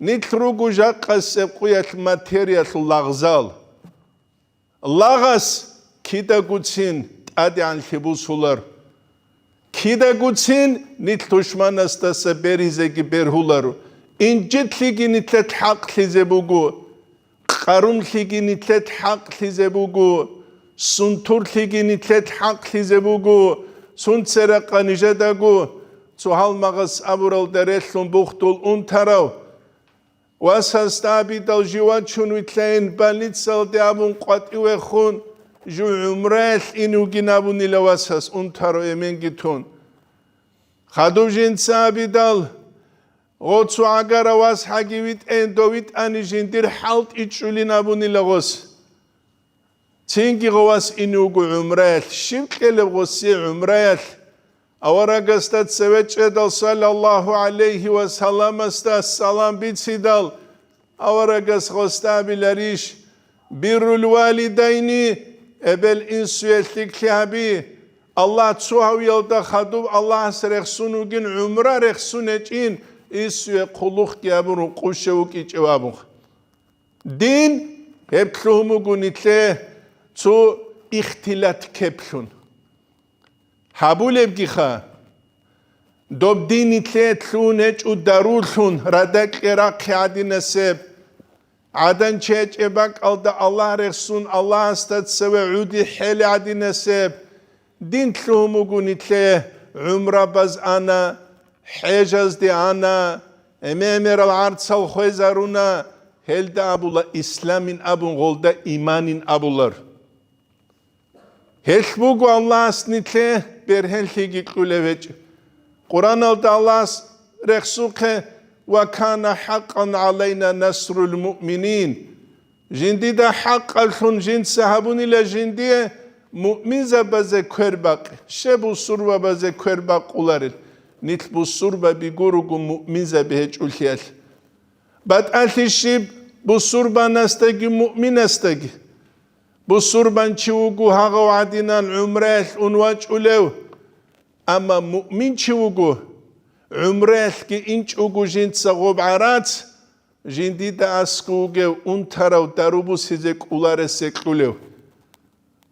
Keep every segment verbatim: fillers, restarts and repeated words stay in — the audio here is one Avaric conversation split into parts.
Нилъ руго жакъасеб къуялъ материялъул лагъзал. Лагъас кидагуцин тӀадегӀанлъи бусулар. Кидагуцин нилъ тушманасдаса беризеги бергьуларо. Инжитлъиги нилъелъ хӀакълъизе буго. Къарумлъиги нилъелъ хӀакълъизе буго. Сунтурлъиги нилъелъ хӀакълъизе буго. Сунцеракъа нижедаго цо гьалмагъас абуралда релълъун бухдул унтарав. Васасда абидал жив вачун вилълъайин больницалде абун къватӀивехун, жив гӀумраялъ ин вугин абунила васас унтаро эменги тун. Хадуб жинца абидал, гъо цо гӀагара васхӀаги витӀейин, дов витӀани жиндир хӀалтӀичӀулин абунила гъос. Цинги гъовас ин вуго гӀумраялъ, щиб кьелеб гъосе гӀумраялъ? Аварагасда цеве чӀедал саллаллагьу гӀалайгьи ва салламасда салам бицидал, аварагас гъосда абиларищ: «Биррул валидайни, эбел-инсуе лъикӀлъи гьаби, Аллагь цо гьавиялда хадуб Аллагьас рехсун вугин, гӀумра рехсун гьечӀин, инсуе хъулухъги гьабун рукъущев вукӀичӀев», – абун. Дин гьеб лъугьун буго нилъее цо ихтилат ккеблъун. Гьабулебгиха, доб дин нилъее лъугьун гьечӀо даруллъун, радакье рахъи гӀадинасеб, гӀадан чечӀеб бакӀалда Аллагь рехсун, Аллагьасда цеве гӀуди хӀели гӀадинасеб. Дин лъугьун буго нилъее гӀумрабаз ана, хӀежазде ана, гӀемерал гӀарцал хвезаруна, гьелда абула исламин абун, гъолда иманин абулар. Гьелъ буго Аллагьас нилъее бергьенлъиги кьулев гьечӀеб. Къуръаналда Аллагьас рехсухъе: «Ва кана хӀакъан гӀалайна насрул муъминин». Жиндида хӀакъалъун жинца гьабунила жиндие муъминзабазе квербакъи, щеб бусурбабазе квербакъуларел, нилъ бусурбаби гуруго муъминзаби гьечӀулъиялъ. БатӀалъи щиб бусурбанасдаги муъминасдаги? Бусурбанчи вуго гьагъав гӀадинан гӀумраялъ ун вачӀулев, амма муъминчи вуго, гӀумраялъги инчӀого жинца гъоб гӀарац, жиндида аскӀов вугев унтарав дару бусизе кӀоларесе кьулев.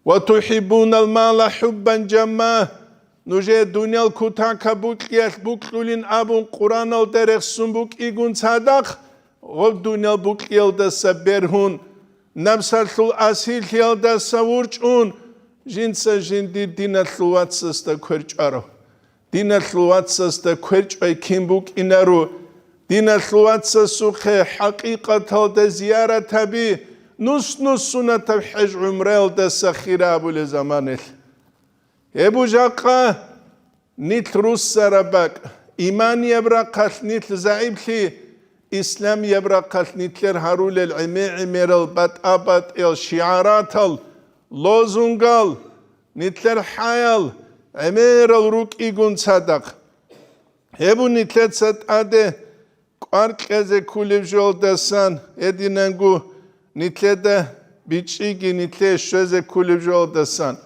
«Ва тухӀиббунал мала хӀуббан жамма», нужее дуниял кутакаб букьиялъ букьулин абун Къуръаналда рехсун букӀигун цадахъ, гъоб дуниял букьиялдаса бергьун, напсалъул асирлъиялдаса вурчӀун, жинца жиндир диналъул вацасда кверчӀварав. Диналъул вацасда кверчӀвай кин букӀинаро? Диналъул вацасухъе хӀакъикъаталда зияратаби, нус-нус сунатаб хӀеж-гӀумраялдаса хира абулеб заманалъ. Гьеб бу жакъа нилъ руссараб бакӀ, иманияб рахъалъ нилъ загӀиплъи, исламияб рахъалъ нилъер гьарулел гӀемер-гӀемерал батӀа-батӀиял шигӀаратал, лозунгал, нилъер хӀаял гӀемерал рукӀигун цадахъ. Гьеб бу нилъеца тӀаде кӀвар кьезе ккулеб жоялдасан, гьединанго нилъеда бичӀчӀиги нилъее щвезе ккулеб жоялдасан.